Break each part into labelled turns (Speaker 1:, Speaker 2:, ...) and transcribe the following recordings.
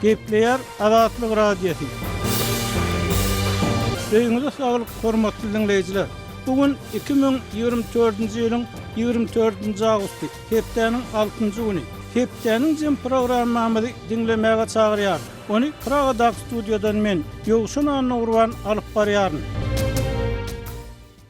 Speaker 1: Gepleýär Azatlyk Radiosy. Öýüňize saglyk, hormatly diňleýjiler! Bu gün 2024-nji ýylyň 24-nji awgusty, hepdäniň altynjy güni. Hepdäniň jem programmamyzy diňlemäge çagyrýarys. Ony Pragadaky studiýadan men, Ýowşan Annagurban alyp barýaryn.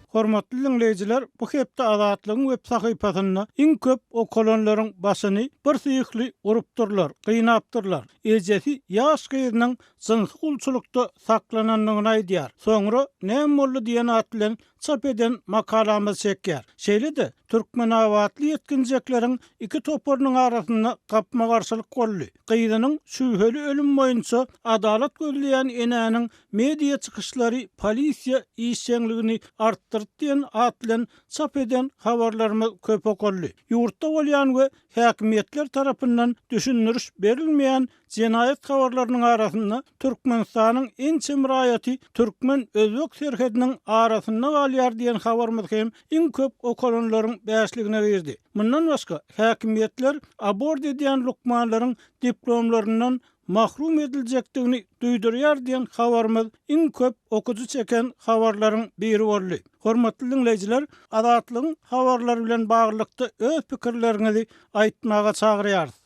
Speaker 1: Hormatly diňleýjiler, bu hepde Azatlygyň web sahypasynda iň köp okalanlaryň başyny bir syhly urupdyrlar, gynapdyrlar. Ejesi ýaş gyzynyň jynsy gulçulykda saklanandygyny aýdýar. Soňra näme boldy diýen at bilen çap eden makalamyz çekýär. Şeýle-de, türkmenabatly ýetginjekleriň iki toparynyň arasynda gapma-garşylyk boldy. Gyzynyň şübheli ölümi boýunça adalat gözleýän enäniň Media çykyşlary polisiýa işjeňligini artdyrdy diýen at bilen çap eden habarlarymyz köp okaldy. Ýurtda bolýan we häkimiýetler tarapyndan düşündiriş berilmeýän jenaýat habarlarynyň arasynda Türkmenistanyň ençeme raýaty türkmen-özbek serhediniň arasynda galýar diýen habarymyz hem iň köp okalanlaryň bäşligine girdi. Mundan başga, häkimiýetler abort edýän lukmanlaryň diplomlaryndan mahrum ediljekdigini duýdurýar diýen habarymyz iň köp okyjy çeken habarlaryň biri boldy. Hormatly diňleýjiler, Azatlygyň habarlary bilen baglylykda öz pikirleriňizi aýtmaga çagyrýarys.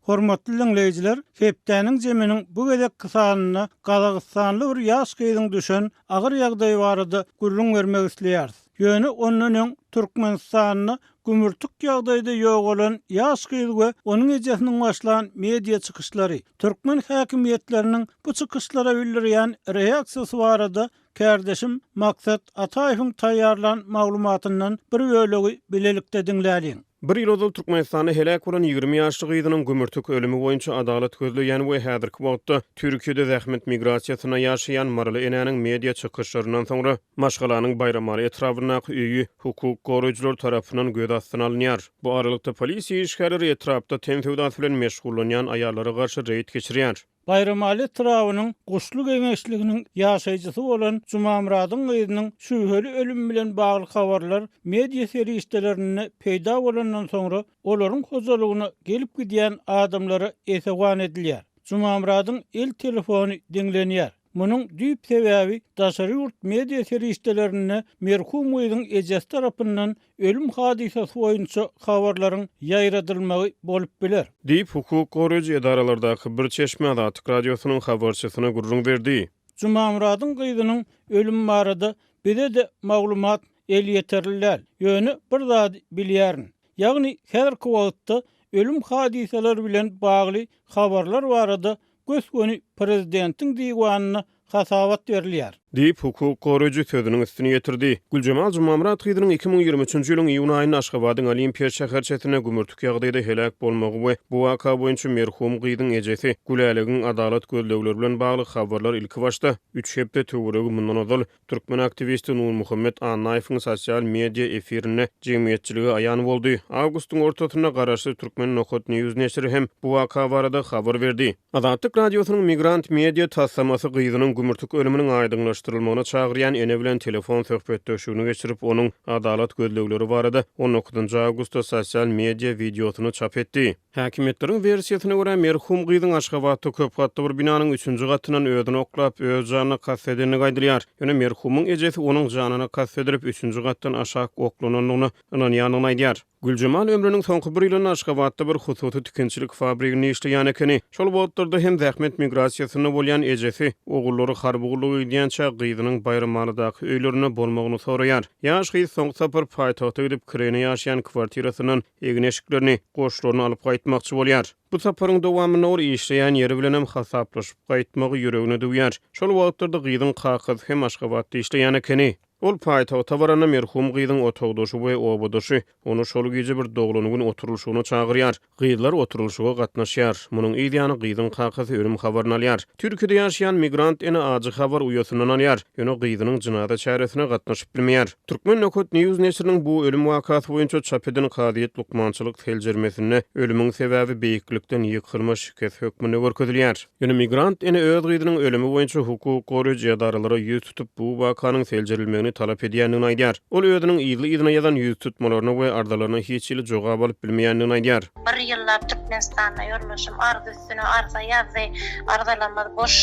Speaker 1: Hormatly diňleýjiler, hepdäniň jeminiň bu gezekki sanynda gazagystanly bir ýaş gyzyň düşen agyr ýagdaýy barada gürrüň bermek isleýäris. Ýöne ondan öň Türkmenistanda Gümürtik ýagdaýda ýogalan ýaş gyz we onuň ejesiniň başlan media çykyşlary, türkmen häkimiýetleriniň bu çykyşlara bildirýän reaksiýasy barada kärdeşim Maksat Ataýewiň taýýarlan maglumatyndan bir bölegi bilelikde diňläliň.
Speaker 2: Bir ýyl ozal Türkmenistanda heläk bolan 20 ýaşly gyzynyň gümürtik ölümi boýunça adalat gözleýän we häzirki wagtda Türkiýede zähmet migrasiýasynda ýaşaýan maryly enäniň media çykyşlaryndan soňra Maşgalanyň Baýramaly etrabyndaky öýi hukuk goraýjylar tarapyndan göz astyna alynýar. Bu aralykda, polisiýa işgärleri etrapda ten söwdasy bilen meşgullanýan aýallara garşy reýd geçirýär.
Speaker 1: Baýramaly etrabynyň Guşly geňeşliginiň ýaşaýjysy bolan Jumamyradyň gyzynyň şübheli ölümi bilen bagly habarlar media serişdelerinde peýda bolandan soňra, olaryň hojalygyna gelip-gidýän adamlara esewan edilýär. Jumamyradyň el telefony diňlenýär. Munuň düýp sebäbi daşary ýurt media serişdelerinde merhum gyzyň ejesi tarapyndan ölüm hadysasy boýunça habarlaryň ýaýradylmagy bolup biler.
Speaker 2: Diýip, hukuk goraýjy edaralardaky bir çeşme Azatlyk Radiosynyň habarçysyna gürrüň berdi.
Speaker 1: Jumamyradyň gyzynyň ölümi barada bize-de maglumat elýeterli däl. Ýöne bir zady bilýärin. Ýagny häzirki wagtda ölüm hadysalary bilen bagly habarlar barada gös-göni prezidentiň diwanyna hasabat berilýär.
Speaker 2: Diýip, hukuk goraýjy sözüniň üstüni ýetirdi. Güljemal Jumamyrat gyzynyň 2023-nji ýylyň iýun aýynda Aşgabadyň Olimpiýa şäherçesinde gümürtik ýagdaýda heläk bolmagy we bu waka boýunça merhum gyzyň ejesi Gülälegiň adalat gözlegleri bilen bagly habarlar ilkibaşda üç hepde töweregi mundan ozal Türkmen aktiwisti Nurmuhammet Annaýewiň sosial media efirinde jemgyýetçilige aýan boldy. Awgustyň ortasynda garaşsyz Türkmen Nokat News neşiri hem bu waka barada habar berdi. Azatlyk Radiosynyň Migrant Media taslamasy gyzynyň gümürtik ölüminiň aýdyňlaşdyrylmagyna çagyrýan ene bilen telefon söhbetdeşligini geçirip, onuň adalat gözlegleri barada on dokuzynjy awgustda sosial media wideosyny çap etdi. Häkimiýetleriň wersiýasyna görä, merhum gyzyň Aşgabatda köp gatly bir binanyň üçünji gatyndan özüni oklap, öz janyna kast edendigi aýdylýar. Ýöne merhumyň ejesi onuň janyna kast edilip, üçünji gatdan aşak oklanandygyna ynanýandygyny aýdýar. Güljemal ömrüniň soňky bir ýylynda Aşgabatda bir hususy tikinçilik fabriginde işleýän ekeni. Şol wagtlarda hem zähmet migrasiýasynda bolýan ejesi, ogullary harby gulluga gidýänçä gyzynyň Baýramalydaky öýlerinde bolmagyny soraýar. Ýaş gyz soňky sapar paýtagta gidip, kireýne ýaşaýan kwartirasyndan egin-eşiklerini, goşlaryny alyp gaýtmakçy bolýar. Bu saparyň dowamynda ol işleýän ýeri bilenem hasaplaşyp gaýtmagy ýüregine düwýär. Şol wagtlarda gyzyň kakasy hem Aşgabatda işleýän ekeni. Ol paýtagta baranda merhum gyzyň otagdaşy we obadaşy ony şol gije bir doglan gün oturylyşygyna çagyrýar. Gyzlar oturylyşyga gatnaşýar. Munuň yz ýany gyzyň kakasy ölüm habaryny alýar. Türkiýede ýaşaýan migrant ene ajy habary uýasyndan alýar. Ýöne gyzynyň jynaza çäresine gatnaşyp bilmeýär. Turkmen Nokat News neşiriniň bu ölüm wakasy boýunça çap eden kazyýet lukmançylyk seljermesinde ölümiň sebäbi beýiklikden ýykylma şikes hökmünde görkezilýär. Ýöne migrant ene öz gyzynyň ölümi boýunça hukuk goraýjy edaralara ýüz tutup, bu wakanyň seljerilmegini. edilmegini talap edýändigini aýdýar. Ol özüniň yzly-yzyna ýazan ýüztutmalaryna we arzalaryna hiç hili jogap alyp bilmeýändigini aýdýar.
Speaker 3: Bir ýyllap Türkmenistanda ýoldaşym arza üstüne arza ýazdy. Arzalarymyz boş,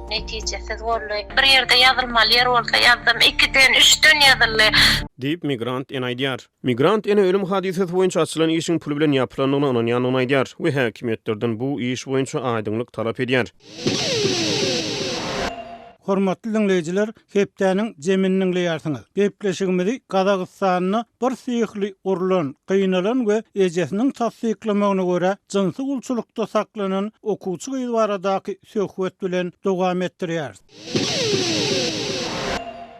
Speaker 3: netijesiz boldy. Bir ýerde ýazylmaly ýer bolsa ýazdym. Ikiden, üçden ýazyldy.
Speaker 2: Diýip, migrant ene aýdýar. Migrant ene ölüm hadysasy boýunça açylan işiň pul bilen ýapylandygyna ynanýandygyny aýdýar we häkimiýetlerden bu iş boýunça aýdyňlyk talap edýär.
Speaker 1: Hormatly diňleýjiler, hepdäniň jemini diňleýärsiňiz. Gepleşigimizi Gazagystanda bir syhly urlan, gynalan we ejesiniň tassyklamagyna görä, jynsy gulçulykda saklanan okuwçy gyz baradaky söhbet bilen dowam etdirýäris.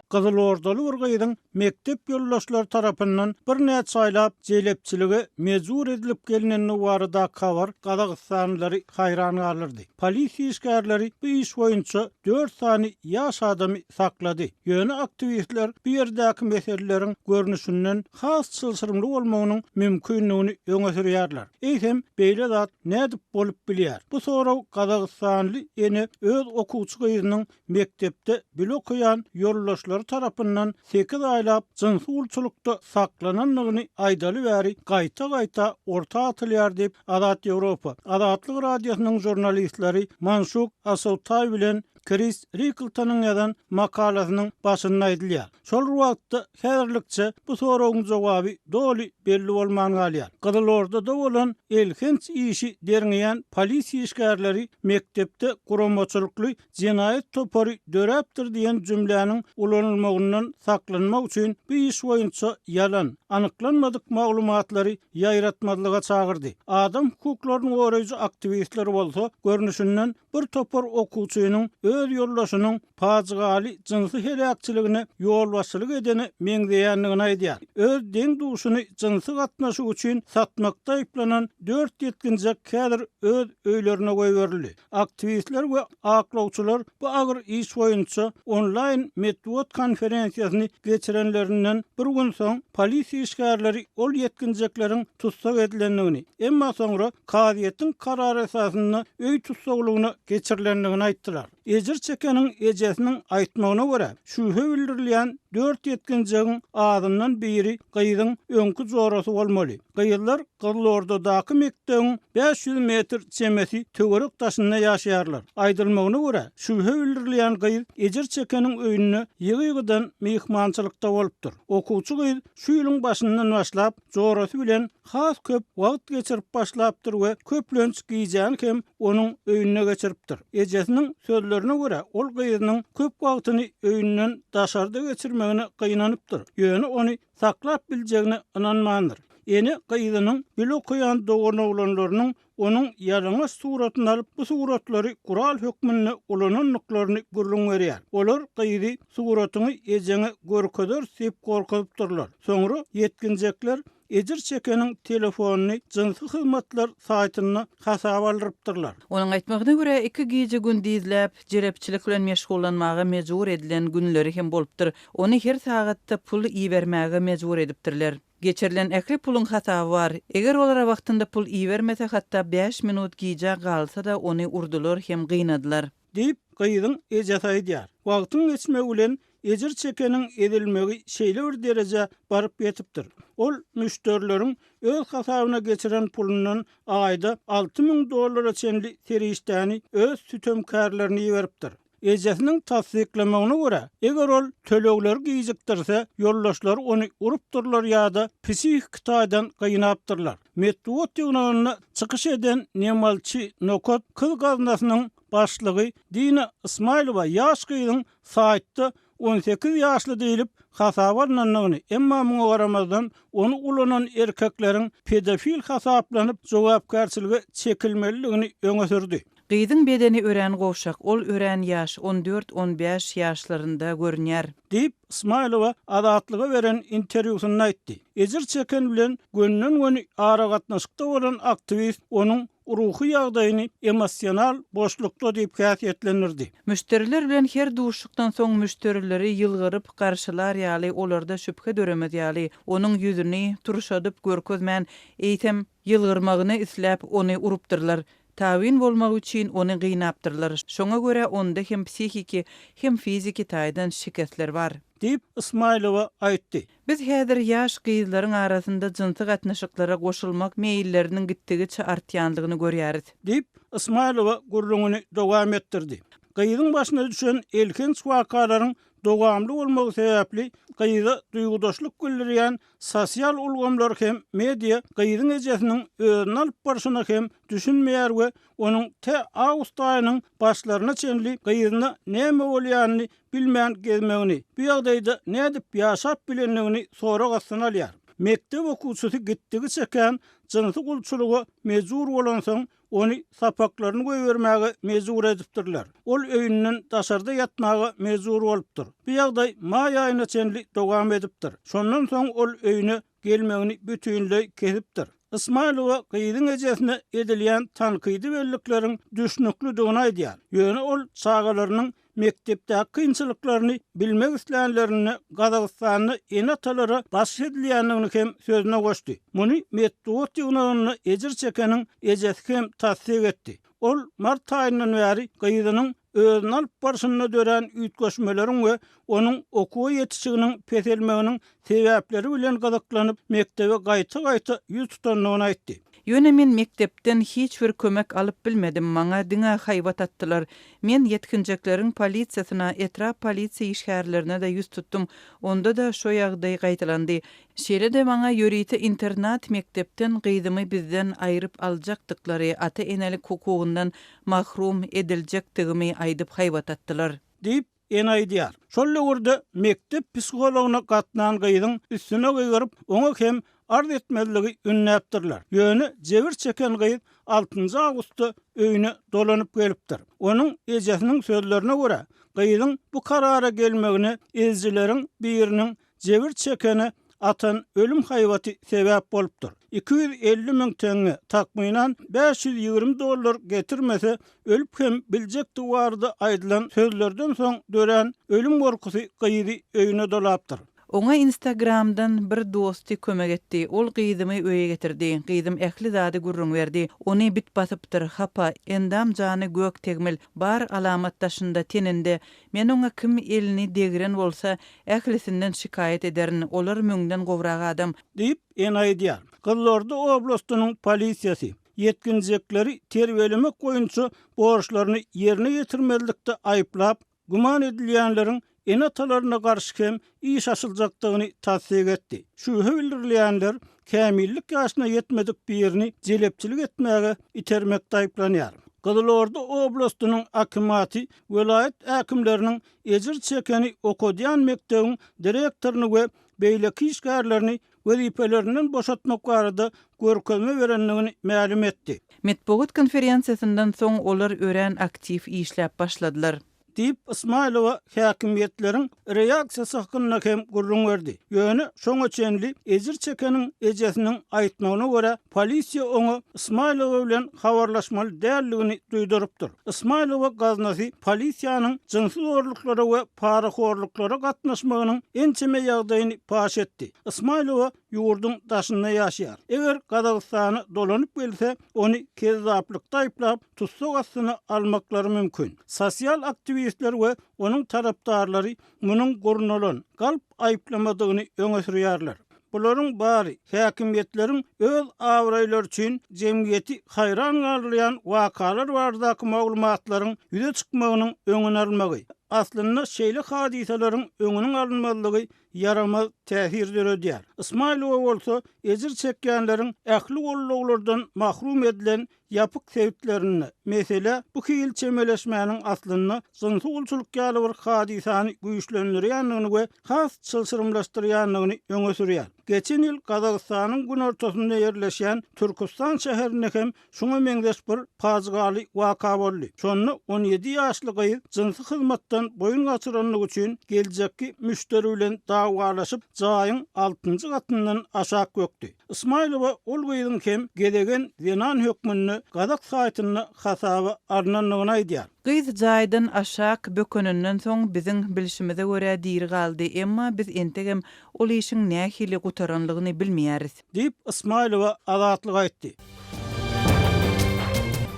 Speaker 1: Gyzylordaly bir gyzyň mekdep ýoldaşlary tarapyndan birnäçe aýlap jelepçilige mejbur edilip gelnendigi baradaky habar gazagystanlylary haýran galdyrdy. Polisiýa işgärleri bu iş boýunça dört sany ýaş adamy saklady. Ýöne aktiwistler bu ýerdäki meseleleriň görnüşinden has çylşyrymly bolmagynyň mümkindigini öňe sürýärler. Eýsem, beýle zat nädip bolup bilýär? Bu sorag gazagystanly ene öz okuwçy gyzynyň mekdepde bile okaýan ýoldaşlary tarapyndan sekiz aýlap jynsy gulçulykda saklanandygyny aýdaly bäri gaýta-gaýta orta atylýar diýip, Azat Ýewropa, Azatlyk Radiosynyň žurnalistleri Manşuk Asawtaý bilen Kris Rikltonyň ýazan makalasynyň başynda aýdylýar. Şol bir wagtda, häzirlikçe bu soragyň jogaby doly belli bolman galýar. Gyzylordada bolan elhenç işi derňeýän polisiýa işgärleri mekdepde guramaçylykly jenaýat topary döräpdir diýen jümläniň ulanylmagyndan saklanmak üçin bu iş boýunça ýalan, anyklanmadyk maglumatlary ýaýratmazlyga çagyrdy. Adam hukuklaryny goraýjy aktiwistler bolsa, görnüşinden, bir topar okuwçynyň öz ýoldaşynyň pajygaly jynsy heläkçiligine ýolbaşçylyk edene meňzeýändigini aýdýar. Öz deň-duşuny jynsy gatnaşyk üçin satmakda aýyplanan dört ýetginjek häzir öz öýlerine goýberildi. Aktiwistler we aklawçylar bu agyr iş boýunça onlaýn metbugat konferensiýasyny geçirenlerinden bir gün soň, polisiýa işgärleri ol ýetginjekleriň tussag edilendigini, emma soňra kazyýetiň karary esasynda öý tussaglygyna geçirilendigini aýtdylar. Ejir çekeniň ejesiniň aýtmagyna görä, şübhe bildirilýän dört ýetginjegiň azyndan biri gyzyň öňki jorasy bolmaly. Gyzlar Gyzylordadaky mekdebiň 500 metr çemesi töwerek daşynda ýaşaýarlar. Aýdylmagyna görä, şübhe bildirilýän gyz ejir çekeniň öýünde ýygy-ýygydan myhmançylykda bolupdyr. Okuwçy gyz şu ýylyň başyndan başlap, jorasy bilen has köp wagt geçirip başlapdyr we köplenç gijäni hem onuň öýünde geçiripdir. Ejesiniň sözlerine görä, ol gyzynyň köp wagtyny öýünden daşarda geçirmegine gynanypdyr, ýöne ony saklap biljegine ynanmandyr. Ene gyzynyň bile okaýan doganoglanlarynyň onuň ýalaňaç suratyny alyp, bu suratlary gural hökmünde ulanandyklaryny gürrüň berýär. Olar gyzy suratyňy ejeňe görkezeris diýip gorkuzypdyrlar. Soňra ýetginjekler ejir çekeniň telefonyny jynsy hyzmatlar saýtynda hasaba aldyrypdyrlar.
Speaker 4: Onuň aýtmagyna görä, iki gije-gündizläp jelepçilik bilen meşgullanmaga mejbur edilen günleri hem bolupdyr. Ony her sagatda pul ibermäge mejbur edipdirler. Geçirilen ähli puluň hasaby bar. Eger olara wagtynda pul ibermese, hatda bäş minut gijä galsa-da, ony urdular hem gynadylar.
Speaker 1: Diýip, gyzyň ejesi aýdýar. Wagtyň geçmegi bilen ejir çekeniň ezilmegi şeýle bir derejä baryp ýetipdir. Ol müşderileriň öz hasabyna geçiren pulundan aýda 6000 dollara çenli serişdäni öz sütemkärlerine iberipdir. Ejesiniň tassyklamagyna görä, eger ol tölegleri gijikdirse, ýoldaşlary ony urupdyrlar ýa-da psihiki taýdan gynapdyrlar. Metbugat ýygnagynda çykyş eden Nemalçi Nokat kyz gaznasynyň başlygy Dina Ysmaýylowa ýaş gyzyň saýtda 18 ýaşly diýlip hasaba alnandygyny, emma muňa garamazdan, ony ulanan erkekleriň pedofil hasaplanyp jogapkärçilige çekilmelidigini öňe sürdi.
Speaker 4: Gyzyň bedeni örän gowşak, ol örän ýaş, on dört-on bäş ýaşlarynda görünýär.
Speaker 1: Diýip, Ysmaýylowa Azatlyga beren interwýusynda aýtdy. Ejir çeken bilen gönden-göni aragatnaşykda bolan aktiwist onuň ruhy ýagdaýyny emosional boşlukda diýip häsiýetlendirdi.
Speaker 4: Müşderiler bilen her duşuşykdan soň müşderileri ýylgyryp garşylar ýaly, olarda şübhe döremez ýaly, onuň ýüzüni turşadyp görkezmän, eýsem, ýylgyrmagyny isläp, ony urupdyrlar. Tabyn bolmagy üçin ony gynapdyrlar. Şoňa görä onda hem psihiki, hem fiziki taýdan şikesler bar.
Speaker 1: Diýip, Ysmaýylowa aýtdy.
Speaker 4: Biz häzir ýaş gyzlaryň arasynda jynsy gatnaşyklara goşulmak meýilleriniň gitdigiçe artýandygyny görýäris.
Speaker 1: Diýip, Ysmaýylowa gürrüňini dowam etdirdi. Gyzyň başyna düşen elhenç wakalaryň dowamly bolmagy sebäpli gyza duýgudaşlyk bildirýän sosial ulgamlar hem media gyzyň ejesiniň özüni alyp barşyna hem düşünmeýär we onuň tä awgust aýynyň başlaryna çenli gyzyna näme bolýanyny bilmän gezmegini, bu ýagdaýda nädip ýaşap bilendigini sorag astyna alýar. Mekdep okuwçysy gitdigiçe kän jynsy gulçulyga mejbur bolansoň, ony sapaklaryny goýbermäge mejbur edipdirler. Ol öýünden daşarda ýatmaga mejbur bolupdyr. Bu ýagdaý maý aýyna çenli dowam edipdir. Şondan soň ol öýüne gelmegini bütinleý kesipdir. Ysmaýylowa gyzyň ejesine edilýän tankydy bellikleriň düşnüklidigini aýdýar. Ýöne ol çagalarynyň mekdepdäki kynçylyklaryny bilmek islänlerinde Gazagystanda ene-atalara basyş edilýändigini hem sözüne goşdy. Muny metbugat ýygnagynda ejir çekeniň ejesi hem tassyk etdi. Ol mart aýyndan bäri gyzynyň özüni alyp barşynda dörän üýtgeşmeleriň we onuň okuwa ýetişiginiň peselmeginiň sebäpleri bilen gyzyklanyp, mekdebe gaýta-gaýta ýüz tutandygyny aýtdy.
Speaker 4: Ýöne men mekdepden hiç bir kömek alyp bilmedim, maňa diňe haýbat atdylar. Men ýetginjekleriň polisiýasyna, etrap polisiýa işgärlerine-de ýüz tutdum, onda-da şo ýagdaý gaýtalandy. Şeýle-de maňa ýörite internat mekdepden gyzymy bizden aýryp aljakdyklary, ata-enelik hukugyndan mahrum ediljekdigimi aýdyp haýbat atdylar.
Speaker 1: Diýip, ene aýdýar. Şol döwürde mekdep psihologyna gatnan gyzyň üstüne gygyryp, oňa hem arz etmezligi ündäpdirler. Ýöne jebir çeken gyz altynjy awgustda öýüne dolanyp gelipdir. Onuň ejesiniň sözlerine görä, gyzyň bu karara gelmegine ezijileriň biriniň Jebir çekene atan ölüm haýbaty sebäp bolupdyr. 250 müň teňňe, takmynan 520 dollar getirmese, ölüp hem biljekdigi barada aýdylan sözlerden soň dörän ölüm gorkusy gyzy öýüne dolapdyr.
Speaker 4: Oňa Instagramdan bir dosty kömek etdi. Ol gyzymy öýe getirdi. Gyzym ähli zady gürrüň berdi. Ony bit basypdyr, hapa, endam-jany gök tegmil, bar alamat daşynda, teninde. Men oňa kim elini degren bolsa, ählisinden şikaýat ederin, olar müňden gowrak adam.
Speaker 1: Diýip, ene aýdýar. Gyzylorda oblastynyň polisiýasy, ýetginjekleri terbiýelemek boýunça borçlaryny ýerine ýetirmezlikde aýyplap, güman edilýänleriň ene-atalaryna garşy hem iş açyljakdygyny tassyk etdi. Şübhe bildirilýänler kämillik ýaşyna ýetmedik birini jelepçilik etmäge itermekde aýyplanýar. Gyzylorda oblastynyň akimaty welaýat häkimleriniň ejir çekeni okadýan mekdebiň direktoryny we beýleki işgärlerini wezipelerinden boşatmak barada görkezme berendigini mälim etdi.
Speaker 4: Metbugat konferensiýasyndan soň olar örän aktiw işläp başladylar.
Speaker 1: Diýip, Ysmaýylowa häkimiýetleriň reaksiýasy hakynda hem gürrüň berdi. Ýöne şoňa çenli ejir çekeniň ejesiniň aýtmagyna görä, polisiýa oňa Ysmaýylowa bilen habarlaşmaly däldigini duýdurypdyr. Ysmaýylowa gaznasy polisiýanyň jynsy zorluklara we parahorluklara gatnaşmagynyň ençeme ýagdaýyny paş etdi. Ysmaýylowa ýurduň daşynda ýaşaýar. Eger Gazagystana dolanyp gelse, ony kezzaplykda aýyplap, tussag astyna almaklary mümkin. Sosial aktiwistler we onuň tarapdarlary munuň gurnalan, galp aýyplamadygyny öňe sürýärler. Bularyň bary häkimiýetleriň öz abraýlary üçin jemgyýeti haýran galdyrýan wakalar baradaky maglumatlaryň ýüze çykmagynyň öňüni almagy, aslynda şeýle hadysalaryň öňüniň alynmazlygy ýaramaz täsir döredýär. Ysmaýylowa bolsa ejir çekýänleriň ähli gollaglardan mahrum edilen ýapyk sebitlerinde, meselä bu hili çemeleşmäniň aslynda jynsy gulçulyk ýaly bir hadysany güýçlendirýändigini we has çylşyrymlaşdyrýandygyny öňe sürýär. Geçen ýyl Gazagystanyň günortasynda ýerleşýän Türküstan şäherinde hem şuňa meňzeş bir pajygaly waka boldy. Şonda 17 ýaşly gyz jynsy hyzmatdan boýun gaçyranlygy üçin geljekki müşderi bilen dawalaşyp, jaýyň altynjy gatyndan aşak bökdi. Ysmaýylowa ol gyzyň hem gezegen zenan hökmünde gazak saýtynda hasaba alnandygyny aýdýar.
Speaker 4: Gyz jaýdan aşak bökeninden soň biziň bilşimize görä diri galdy, emma biz entegem ol işiň nähili gutaranlygyny bilmeýäris.
Speaker 1: Diýip, Ysmaýylowa Azatlyga aýtdy.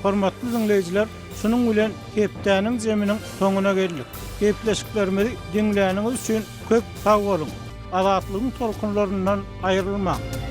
Speaker 1: Hormatly diňleýjiler, şunuň bilen hepdäniň jeminiň soňuna geldik. Gepleşiklerimizi diňläniňiz üçin köp sag boluň! Azatlygyň tolkunlaryndan aýrylmaň!